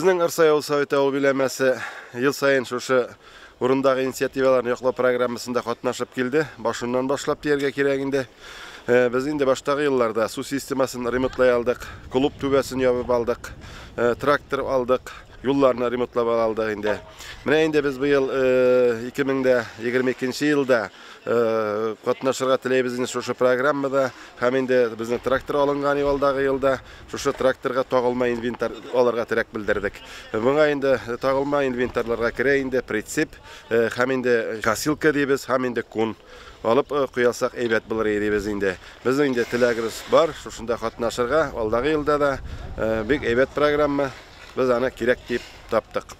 Безнең Арсай авыл советы авыл биләмәсе ел саен шушы урындагы инициативаларны яклау программасында катнашып килде. Башыннан башлап дияргә кирәк инде. Без инде баштагы елларда су системасын ремонтлай алдык, клуб түбәсен ябып алдык, трактор алдык, юлларны ремонтлап алдык инде. Менә инде без быел 2022 елда катнашырга теләйбез инде шушы программада һәм инде безнең трактор алынган алдагы елда шушы тракторга тагылма инвентарь алырга теләк белдердек. Моңа инде тагылма инвентарьларга керә инде прицеп һәм инде косилка дибез һәм инде кун алып куялсак әйбәт булыр иде дибез инде. Безнең инде теләгебез бар шушында катнашырга алдагы елда да бик әйбәт программа. Без аны кирәк дип таптык.